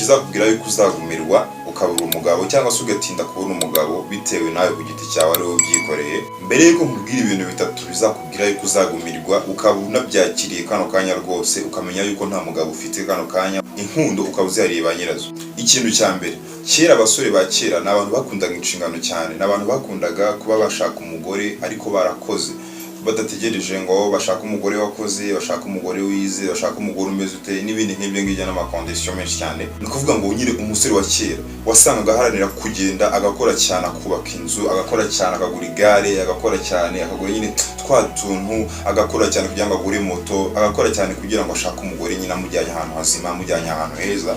Kizakubwira yuko uzagumirwa ukabura umugabo, cyangwa se ugatinda kubona umugabo bitewe nawe ku giti cyawe, ari wowe ubyikoreye. Mbere yuko nkubwira ibintu bitatu bizakubwira yuko uzagumirwa, ukaba unabyakiriye kano kanya rwose, ukamenya yuko nta mugabo ufite kano kanya, inkundo ukaba uzihariye ba nyirazo. Ikintu cya mbere: kera, abasore ba kera ni abantu bakundaga inshingano cyane, ni abantu bakundaga kuba bashaka umugore ariko barakoze, badategereje ngo bashake umugore wakoze, bashake umugore wize, bashake umugore umeze ute n'ibindi nk'ibyo ngibyo n'ama conditions menshi cyane. Ni ukuvuga ngo nyine umusore wa kera wasangaga aharanira kugenda agakora cyane, akubaka inzu, agakora cyane akagura igare, agakora cyane akagura nyine twa tuntu, agakora cyane kugira ngo agure moto, agakora cyane kugira ngo ashake umugore nyine amujyanye ahantu hazima, amujyanye ahantu heza.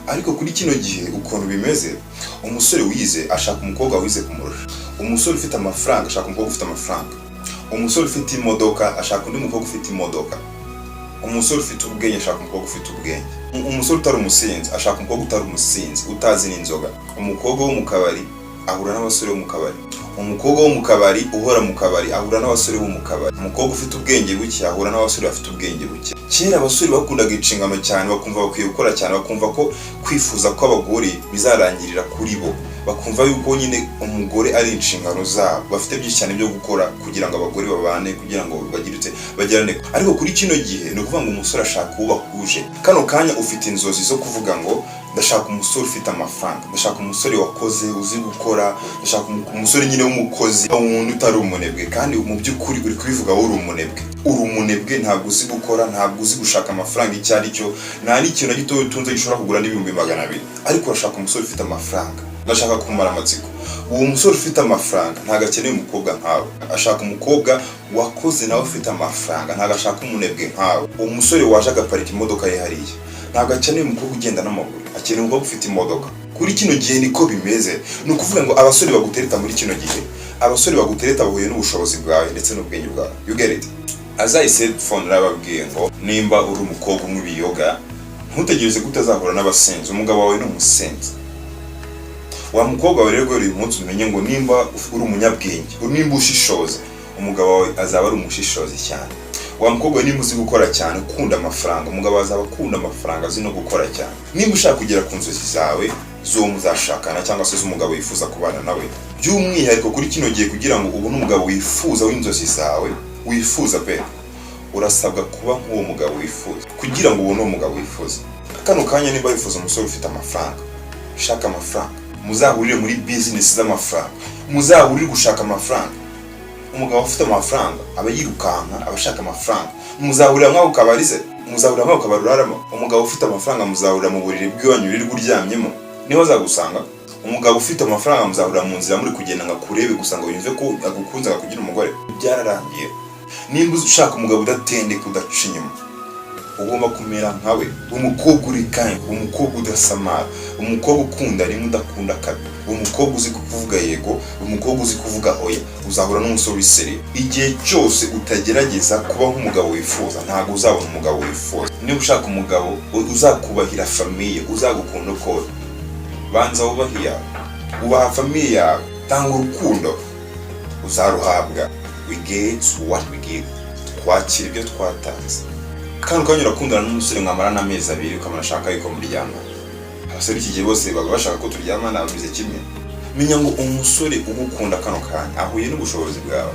Ariko kuri kino gihe ukuntu bimeze, umusore wize ashaka umukobwa wize kumurusha, umusore ufite amafaranga ashaka umukobwa ufite amafaranga, umusore ufite imodoka ashaka undi mukobwa ufite imodoka, umusore ufite ubwenge ashaka umukobwa ufite ubwenge, umusore utari umusinzi ashaka umukobwa utari umusinzi, utazi n'inzoga. Umukobwa wo mu kabari ahura n'abasore bo mu kabari, umukobwa wo mu kabari uhora mu kabari ahura n'abasore bo mu kabari, umukobwa ufite ubwenge buke ahura n'abasore bafite ubwenge buke. Kera abasore bakundaga inshingano cyane, bakumva bakwiye gukora cyane, bakumva ko kwifuza kw'abagore bizarangirira kuri bo, bakumva yuko nyine umugore ari inshingano zabo, bafite byinshi cyane byo gukora kugira ngo abagore babane, kugira ngo bagire ute, bagirane. Ariko kuri kino gihe ni ukuvuga ngo umusore ashaka uwo bahuje. Kano kanya ufite inzozi zo kuvuga ngo ndashaka umusore ufite amafaranga, ndashaka umusore wakoze, uzi gukora, ndashaka umusore nyine w'umukozi, umuntu utari umunebwe. Kandi mu by'ukuri uri kubivuga wowe uri umunebwe, uri umunebwe, ntabwo uzi gukora, ntabwo uzi gushaka amafaranga icyo ari cyo, nta n'ikintu na gito utunze gishobora kugura n'200,000, ariko urashaka umusore ufite amafaranga. Ndashaka kumara amatsiko: uwo musore ufite amafaranga ntabwo akeneye umukobwa nkawe, ashaka umukobwa wakoze nawe ufite amafaranga, ntabwo ashaka umunebwe nkawe. Uwo musore waje agaparika imodoka ye hariya ntabwo akeneye umukobwa ugenda n'amaguru, akeneye umukobwa ufite imodoka. Kuri kino gihe niko bimeze. Ni ukuvuga ngo abasore bagutereta muri kino gihe, abasore bagutereta bahuye n'ubushobozi bwawe ndetse n'ubwenge bwawe. You get it? As I said before, narababwiye ngo nimba uri umukobwa unywa ibiyoga, ntutegereze ko utazahura n'abasinzi. Umugabo wawe ni umusinzi. Wa mukobwa wawe rero, guhera uyu munsi umenye ngo nimba uri umunyabwenge, nimba ushishoza, umugabo wawe azaba ari umushishozi cyane. Wa mukobwa we, nimba uzi gukora cyane, ukunda amafaranga, umugabo azaba akunda amafaranga, azi no gukora cyane. Nimba ushaka kugera ku nzozi zawe z'uwo muzashakana, cyangwa se z'umugabo wifuza kubana nawe, by'umwihariko kuri kino gihe, kugira ngo ubone umugabo wifuza w'inzozi zawe, wifuza pe, urasabwa kuba nk'uwo mugabo wifuza kugira ngo ubone uwo mugabo wifuza. Kano kanya nimba wifuza umusore ufite amafaranga, shaka amafaranga, muzahurire muri business z'amafaranga, muzahurire gushaka amafaranga. Umugabo ufite amafaranga aba yirukanka, aba ashaka amafaranga. Muzahurira mwako kabari se? Muzahurira mwako kabari uraramo? Umugabo ufite amafaranga muzahurira mu buriri bw'iwanyu wirirwa uryamyemo, niho azagusanga. Umugabo ufite amafaranga muzahurira mu nzira muri kugenda ngo akurebe gusa, ngo yumve ko agukunze, akakugira umugore. Byararangiye. Nimba ushaka umugabo udatendeka, udaca inyuma, ugomba kumera nkawe. Umukobwa uri kind, umukobwa udasamara, umukobwa ukunda rimwe udakunda kabiri, umukobwa uzi kuvuga yego, umukobwa uzi kuvuga oya, uzahura n'umusore uri sérieux. Igihe cyose utagerageza kuba nk'umugabo wifuza, ntabwo uzabona umugabo wifuza. Niba ushaka umugabo uzakubahira famille, uzagukunda uko uri, banza wubahe iyawe, ubaha famille yawe, tanga urukundo, uzaruhabwa. We get what we give. Twakira ibyo twatanze. Kandi ukanyura urakundana n'umusore, mwamara n'amezi 2, ukabona ashaka yuko muryamana. Abasore iki gihe bose baba bashaka ko turyamana, bameze kimwe. Menya ngo umusore ugukunda kano kanya ahuye n'ubushobozi bwawe,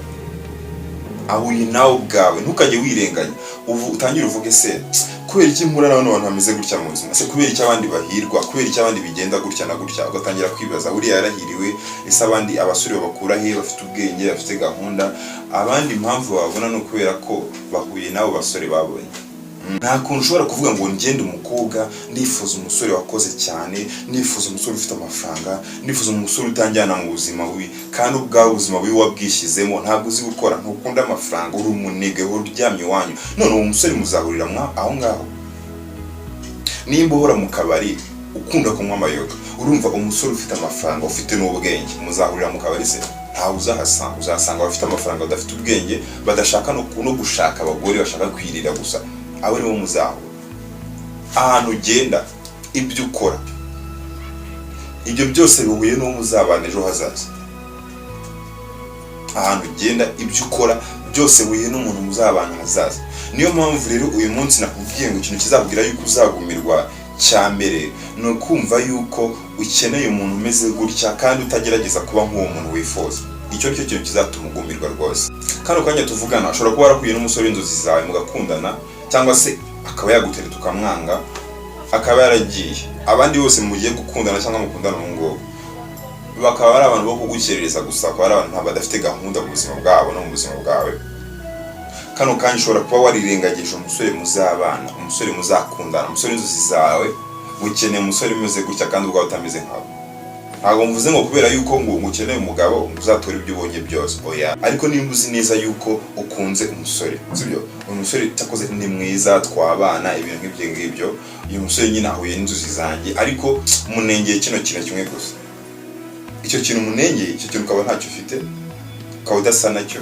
ahuye nawe ubwawe. Ntukajye wirenganya, ubu utangire uvuge: "Se kubera iki mpura na bano bantu bameze gutya mu buzima? Se kubera iki abandi bahirwa? Kubera iki abandi bigenda gutya na gutya?" Ugatangira kwibaza: "Buriya yarahiriwe? Ese abandi abasore babakura he bafite ubwenge, bafite gahunda?" Abandi impamvu babona ni ukubera ko bahuye n'abo basore babonye. Nta kuntu ushobora kuvuga ngo ngende umukobwa, ndifuza umusore wakoze cyane, nifuza umusore ufite amafaranga, nifuza umusore utanjyana mu buzima bubi, kandi ubwawe ubuzima bubi wabwishyizemo. Ntabwo uzi gukora, ntukunda amafaranga, uri umunebwe, uhora uryamye iwanyu. None uwo musore muzahurira aho ngaho? Nimba uhora mu kabari, ukunda kunywa amayoga, urumva umusore ufite amafaranga, ufite n'ubwenge, muzahurira mu kabari se? Ntawe uzahasanga. Uzahasanga abafite amafaranga badafite ubwenge, badashaka no gushaka abagore, bashaka kwirira gusa. Abo nibo muzahura. Ahantu ugenda, ibyo ukora, ibyo byose bihuye n'uwo muzabana ejo hazaza. Ahantu ugenda, ibyo ukora byose bihuye n'umuntu muzabana hazaza. Niyo mpamvu rero uyu munsi nakubwiye ngo ikintu kizakubwira yuko uzagumirwa Cya mbere ni ukumva yuko ukeneye umuntu umeze gutya kandi utagerageza kuba nk'uwo muntu wifuza. Icyo nicyo kintu kizatuma ugumirwa rwose. Kano kanya tuvugana, ushobora kuba warahuye n'umusore w'inzozi zawe mugakundana, cyangwa se akaba yagutereta ukamwanga, akaba yaragiye. Abandi bose mugiye gukundana cyangwa mukundana ubu ngubu bakaba ari abantu bo kugukerereza gusa, bakaba ari abantu badafite gahunda mu buzima bwabo no mu buzima bwawe. Kano kanya ushobora kuba warirengagije umusore muzabana, umusore muzakundana, umusore w'inzozi zawe. Ukeneye umusore umeze gutya kandi ubwawe utameze nkawe. Ntabwo mvuze ngo kubera yuko ngo ukeneye umugabo ngo uzatore ibyo ubonye byose, oya. Ariko nimba uzi neza yuko ukunze umusore, sibyo, uyu musore cyakoze ni mwiza, twabana, ibintu nk'ibyo ngibyo, uyu musore nyine ahuye n'inzozi zanjye, ariko munengeye kino kintu kimwe gusa, icyo kintu munengeye, icyo kintu ukaba ntacyo ufite, ukaba udasa nacyo,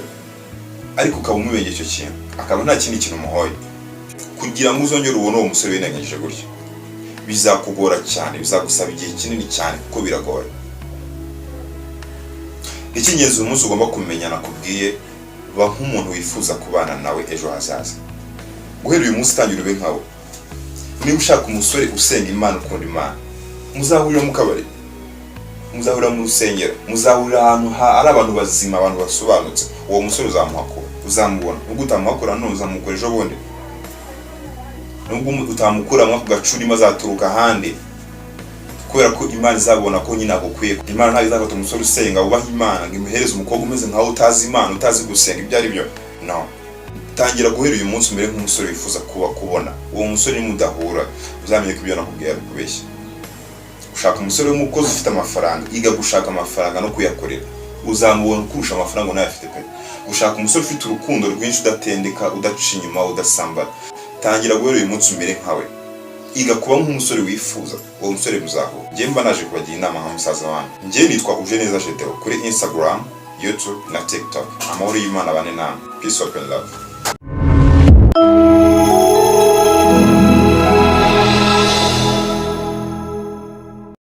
ariko ukaba umubengeye icyo kintu, akaba nta kindi kintu umuhoye, kugira ngo uzongere ubone uwo musore wirengagije gutyo bizakugora cyane, bizagusaba igihe kinini cyane kuko biragoye. Icy'ingenzi uyu munsi ugomba kumenya nakubwiye: ba nk'umuntu wifuza kubana nawe ejo hazaza. Guhera uyu munsi utangira ube nkawe. Niba ushaka umusore usenga Imana, ukunda Imana, muzahurira mu kabari, muzahurira mu rusengero, muzahurira ahantu hari abantu bazima, abantu basobanutse. Uwo musore uzamuhakura, uzamubona. Nubwo utamuhakura none, uzamukura ejo bundi. Nubwo utamukura muri ako gacurimo, azaturuka ahandi, kubera ko Imana izabona ko nyine agukwiye. Imana ntabwo izafata umusore usenga, wubaha Imana, ngo imuhereze umukobwa umeze nkaho utazi Imana, utazi gusenga ibyo ari byo. No tangira guhera uyu munsi umere nk'umusore wifuza kuba kubona. Uwo musore nimudahura, uzamenye ko ibyo nakubwiye ari ukubeshya. Ushaka umusore w'umukozi ufite amafaranga, iga gushaka amafaranga no kuyakorera, uzamubona ukurusha amafaranga unayafite pe. Ushaka umusore ufite urukundo rwinshi, udatendeka, udaca inyuma, udasambara, tangira guhera uyu munsi umere nkawe. Iga kuba nk'umusore wifuza. Uwo musore muzahura. Njye mba naje kubagira inama nka musaza wanyu. Njye nitwa Uje Neza Jedeo kuri Instagram, YouTube na TikTok. Amahoro y'Imana bane namwe. Peace up and love.